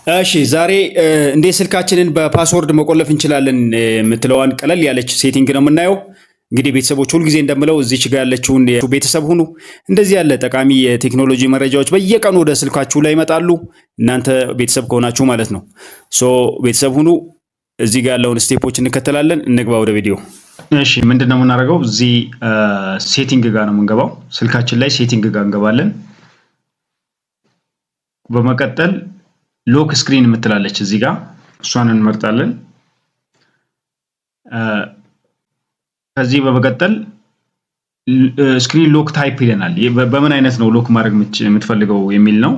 እሺ ዛሬ እንዴት ስልካችንን በ password መቆለፍ እንችላለን የምትለዋን ቀለል ያለች setting ነው የምናየው። እንግዲህ ቤተሰቦች ሁልጊዜ እንደምለው እዚች ጋር ያለችውን ቤተሰብ ሁኑ። እንደዚህ ያለ ጠቃሚ የቴክኖሎጂ መረጃዎች በየቀኑ ወደ ስልካችሁ ላይ ይመጣሉ፣ እናንተ ቤተሰብ ከሆናችሁ ማለት ነው። So ቤተሰብ ሁኑ። እዚህ ጋር ያለውን step ኦች እንከተላለን። እንግባ ወደ ቪዲዮ። እሺ ምንድን ነው የምናደርገው? እዚህ setting ጋር ነው የምንገባው። ስልካችን ላይ setting ጋር እንገባለን። በመቀጠል lock screen የምትላለች እዚህ ጋር እሷን እንመርጣለን። ከዚህ በመቀጠል screen lock type ይለናል። በምን አይነት ነው lock ማድረግ የምትፈልገው የሚል ነው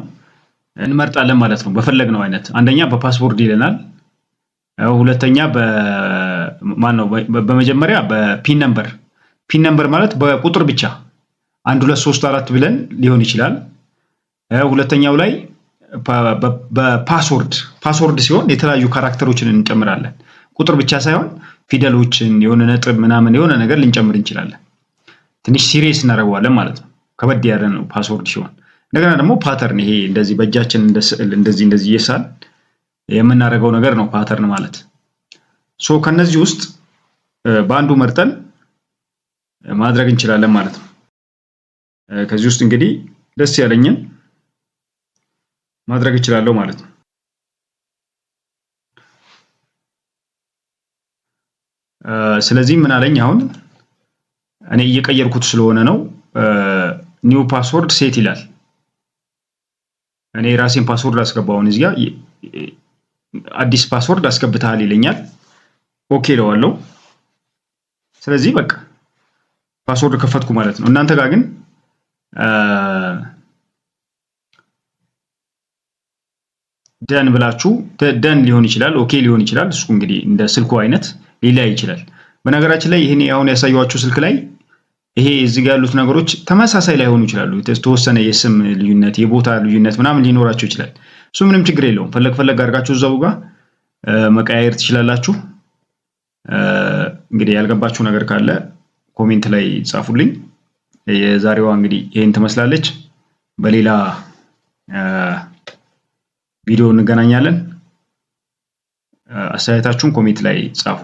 እንመርጣለን ማለት ነው። በፈለግነው አይነት አንደኛ በ password ይለናል። ሁለተኛ በማን ነው? በመጀመሪያ በ PIN number። PIN number ማለት በቁጥር ብቻ 1 2 3 4 ብለን ሊሆን ይችላል። ሁለተኛው ላይ በ password፣ password ሲሆን የተለያዩ character ኦችን እንጨምራለን። ቁጥር ብቻ ሳይሆን ፊደሎችን፣ የሆነ ነጥብ ምናምን የሆነ ነገር ልንጨምር እንችላለን። ትንሽ serious እናደርገዋለን ማለት ነው። ከበድ ያለ ነው password ሲሆን። እንደገና ደግሞ pattern፣ ይሄ እንደዚህ በእጃችን እንደ ስዕል እንደዚህ እንደዚህ እየሳል የምናደርገው ነገር ነው pattern ማለት። So ከነዚህ ውስጥ በአንዱ መርጠን ማድረግ እንችላለን ማለት ነው። ከዚህ ውስጥ እንግዲህ ደስ ያለኝን ማድረግ እችላለሁ ማለት ነው። ስለዚህ ምን አለኝ አሁን እኔ እየቀየርኩት ስለሆነ ነው። New password set ይላል። እኔ የራሴን password አስገባው። አሁን እዚህ ጋር አዲስ password አስገብተሃል ይለኛል። Okay እለዋለሁ። ስለዚህ በቃ password ከፈትኩ ማለት ነው። እናንተ ጋር ግን done ብላችሁ done ሊሆን ይችላል፣ okay ሊሆን ይችላል። እሱ እንግዲህ እንደ ስልኩ አይነት ሊለያይ ይችላል። በነገራችን ላይ ይሄን አሁን ያሳየኋችሁ ስልክ ላይ ይሄ እዚህ ጋር ያሉት ነገሮች ተመሳሳይ ላይሆኑ ይችላሉ። የተወሰነ የስም ልዩነት፣ የቦታ ልዩነት ምናምን ሊኖራቸው ይችላል። እሱ ምንም ችግር የለውም። ፈለግ ፈለግ አድርጋችሁ እዛው ጋር መቀያየር ትችላላችሁ። እንግዲህ ያልገባችሁ ነገር ካለ comment ላይ ጻፉልኝ። የዛሬዋ እንግዲህ ይሄን ትመስላለች። በሌላ ቪዲዮ እንገናኛለን። አስተያየታችሁን comment ላይ ጻፉ።